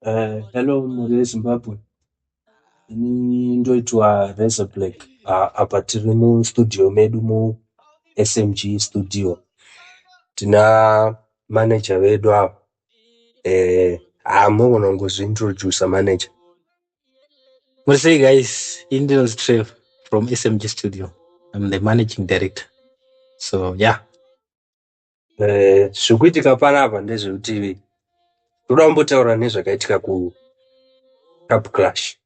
Hello mhuri yeZimbabwe. Ini ndoitwa Razor Black. Apa tiri mustudio medu muSMG studio. Tina manager vedu ava. Munogona kungozviintroducer, manager. Muri sei, guys? Indians Trev from SMG Studio. I'm the managing director. So yeah. Zviri kuitika panapa ndezvekuti toda kumbotaura nezvakaitika kuCup Clash.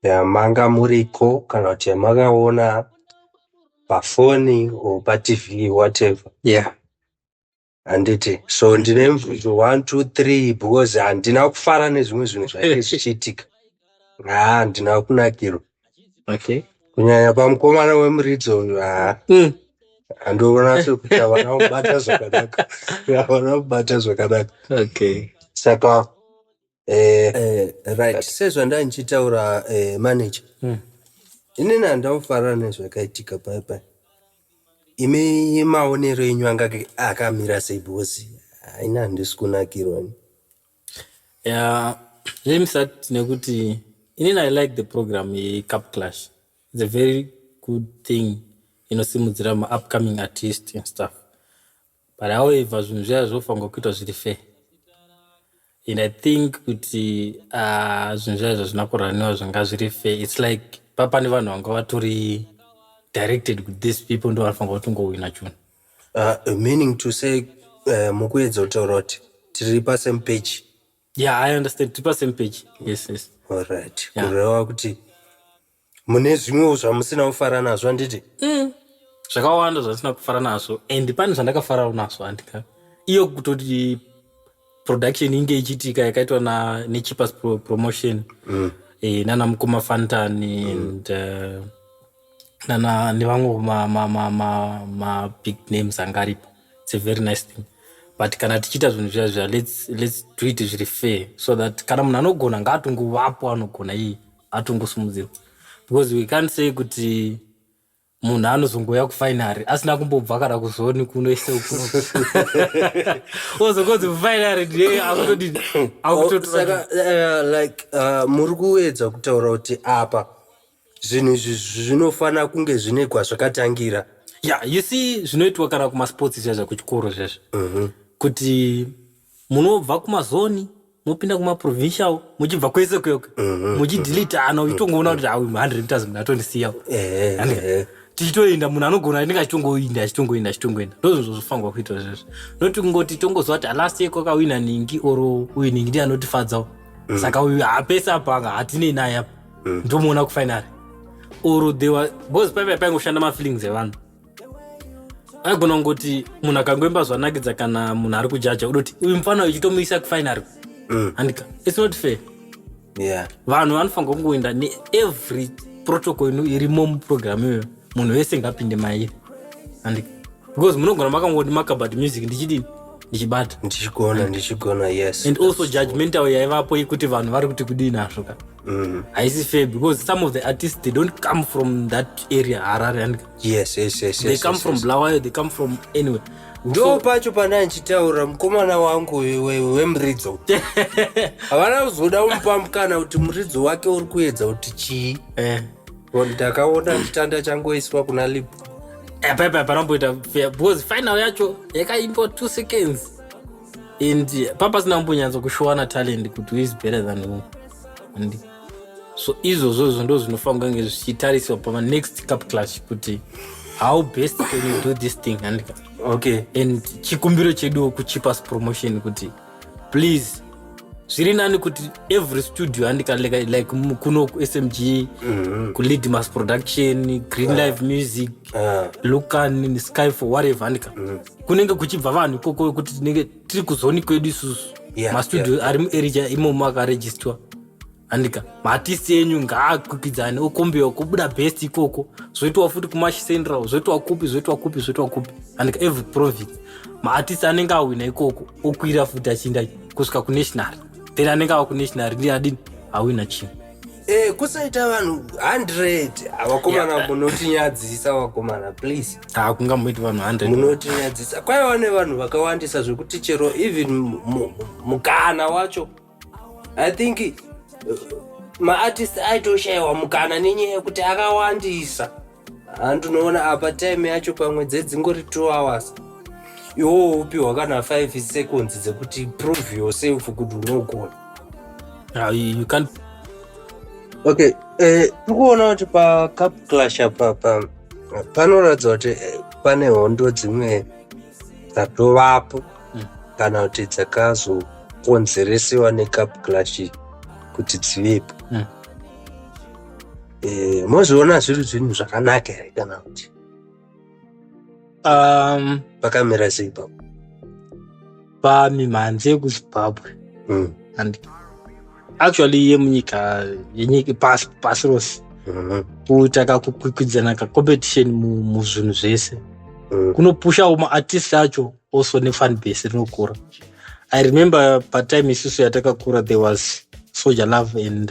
Yamanga muriko kana kuti yamakaona pafoni or paTV, whatever. Handiti? So ndine mubvunzo 1 2 3 because handina kufara nezvimwe zvinhu zvainge zvichiitika. Haa, handina kunakirwa. Kunyanya pamukomana wemuridzo uyu, haa, handoona sekuti havana kubata zvakanaka. Havana kubata zvakanaka. Saka right, sezvandanga ndichitaura, manager. Inini handina kufara nezvakaitika pai pai. Imi maonero enyu anga akamira sei? Because haina, handisi kunakirwa ini. Yeah. Let me start nekuti inini I like the program yeCup Clash. It's a very good thing inosimudzira ma-upcoming artist and stuff. But however, zvinhu zviya zvofanirwa kuitwa zviri fair. And I think kuti zvinhu zviya zvazvina kuraniwa zvanga zviri fair. It's like pane vanhu vanga vatori directed kuti these people ndo vanofanirwa kutongowina chinhu. Meaning to say, mukuedza kutaura kuti tiri pasame page. Yeah, I understand. Tiri pasame page. Yes. Alright. Yeah. Kureva kuti mune zvimwewo zvamusina kufara nazvo, handiti? Zvakawanda zvandisina kufara nazvo, and pane zvandakafarawo nazvo, handika? Iyo kutoti production inge ichiitika yakaitwa neChipas Promotion nana mukoma Fantan and nana nevamwe ma big names anga aripo. It's a very nice thing, but kana tichiita zvinhu zviya zviya, let's do it zviri fair so that kana munhu anogona ngaatongovapo, anogona iye atongosimudzirwa, because we can't say kuti munhu anozongouya kufinal asina kumbobva kana kuzoni kuno ise kuno, ozongonzi kufinal ndiye akutodini. Oh, saka like muri kuedza kutaura kuti apa zvinhu izvi zvinofanira kunge zvine kwazvakatangira. Yeah, you see, zvinoitwa kana kumasports zviya zvakuchikoro zvezvo, kuti munobva kumazoni mopinda kumaprovincial, muchibva kwese kwekwe, muchidhilitana, uchitongoona kuti awi 100 meters munhu atondisiyawo. Tichitoenda, munhu anogona anenge achitongoinda, achitongoinda, achitongoinda. Ndozvo zvofanirwa kuitwa zvezvo, noti kungoti tongozwa kuti last year kwakawina ningi or uyu ningi ndiye anotifadzawo, saka uyu hapese apa hatinei naye apa, ndomuona kufinal or they were, because paipa paingoshanda mafeelings evanhu. Aigona kungoti munhu akangoimba zvanakidza, kana munhu ari kujaja udoti uyu mufana uyu, chitomuisa kufinal. Handika? It's not fair. Vanhu vanofanirwa kungoenda neevery protocol ino irimo muprogram iyoyo. Munhu wese ngapinde mairi, handika? Because munogona makangoti makabhat music ndichidini, ndichibata. Ndichigona, ndichigona, yes. And also judgmental yaivapo yekuti vanhu vari kuti kudii nazvo ka, haisi fair because some of the artists, they don't come from that area, Harare, handika? Yes. They come from Bulawayo, they come from anywhere. Ndo pacho pana ndichitaura mukomana wangu wemuridzo, havana kuzoda kumupa mukana kuti muridzo wake uri kuedza kuti chii. Ndakaona chitanda changoiswa kuna Lip. Paipa paramboita fair because final yacho yakaimbwa 2 seconds and papasina kumbonyatso kushowana talent kuti who is better than who. And so izvozvozvo ndo zvinofanira kunge zvichitariswa pamanext Cup Clash, kuti how best can you do this thing, handika? And chikumbiro cheduwo kuChipas Promotion kuti please, zviri nani kuti every studio, handika, like kuno kuSMG, kuLead Mass Production, Green Life Music, Lucan, Sky for whatever, handika, kunenge kuchibva vanhu ikoko, kuti tinenge tiri kuzoni kwedu isusu, mastudio ari muarea imomo akarejistwa, handika, maartist enyu ngaakwikwidzane, okombewa kubuda best ikoko. Zvoitwa futi kuMash Central, zvoitwa kupi, zvoitwa kupi, zvoitwa kupi, handika? Every province maartist anenge awina ikoko okwira futi achiinda kusvika kunational, then anenge ava kunational ndiye adini, awina chinhu. Kusaita vanhu 100. Vakomana, munotinyadzisa vakomana, please. Hakungamboiti vanhu 100. Munotinyadzisa. Kwaiva nevanhu vakawandisa zvekuti chero even mukana wacho, I think maartist aitoshayiwa mukana nenyaya yekuti akawandisa. Handinoona apa time yacho pamwe dzedzingori 2 hours, iwowo upiwa kana 5 seconds dzekuti prove yourself kuti unogona. You can't. Okay, tiri kuona kuti pacup clash apa panoratidza kuti pane hondo dzimwe dzatovapo kana kuti dzakazokonzeresiwa necup clash kuti dzivepo. Mozviona zviri zvinhu zvakanaka here kana kuti pakamira sei papo? Pamimhanzi yekuZimbabwe and actually yemunyika, yenyika pasi rose, kuita kakukwikwidzana, kacompetition muzvinhu zvese kunopushawo maartist acho also nefan base rinokura. I remember patime isusu yatakakura, there was Soul Jah Love and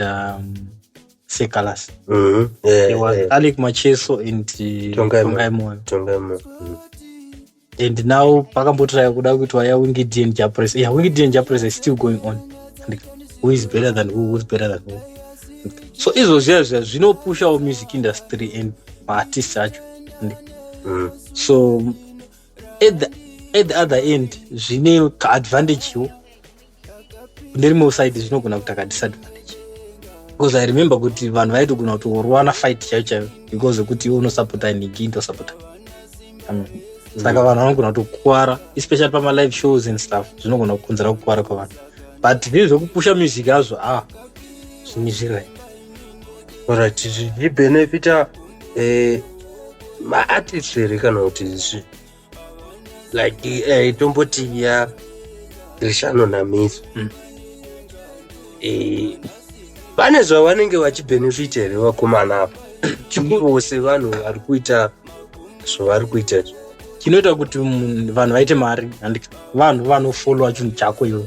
Seh Calaz. There was Alick Macheso and Tongai Tongai Moyo. Tongai Moyo. And now pakambotraya kuda kuitwa yaWinky D and Jah Prayzah. Yeah, Winky D and Jah Prayzah is still going on, and who is better than who, who's better than who. So izvo zviya zviya zvinopushawo music industry and maartist acho. And so at the other end zvine kaadvantage wo, kune rimwe side zvinogona kuita kadisadvantage, because I remember kuti vanhu vaitogona kutorwana fight chaiyo chaiyo because yekuti iwe unosapota nhingi, ndosapota. Saka vanhu vanogona kutokuwara, especially pamalive shows and stuff, zvinogona kukonzera kukuwara kwavanhu. But zviri zvekupusha music hazvo, ah, zvinhu zviri Alright, zvichibenefita maartist here kana kuti like tomboti ya Rishano naMiso, pane zvavanenge vachibhenefita here vakomana apa ivo sevanhu vari kuita zvavari kuita izvi? Chinoita kuti vanhu vaite mari and vanhu vanofollowa chinhu chako iwe,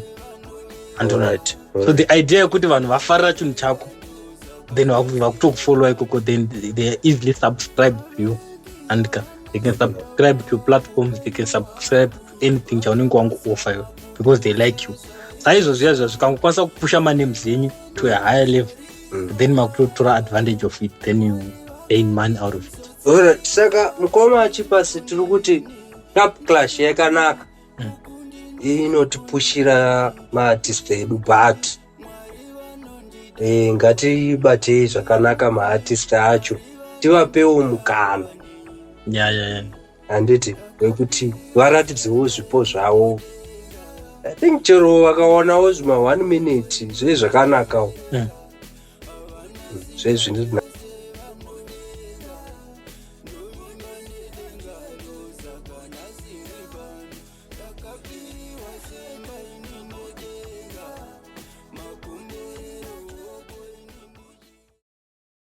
andona? So the idea yekuti vanhu vafarira chinhu chako, then vakutokufollowa ikoko, then they are easily subscribe to you, and they can subscribe to your platforms, they can subscribe to anything chaunenge wangooffer iwe because they like you. Saizvo zviya zviya zvikangokwanisa kupusha manames enyu to a higher level, then makutotora advantage of it, then you gain money out of it. Alright, saka mukoma Chipasi, tiri kuti cup clash yakanaka, inotipushira maartist edu, but ngatibatei zvakanaka maartist acho, tivapewo mukana, handiti, wekuti varatidzewo zvipo zvavo. I think chero vakaonawo zvima one minute zve zvakanakawo. Zvezviri.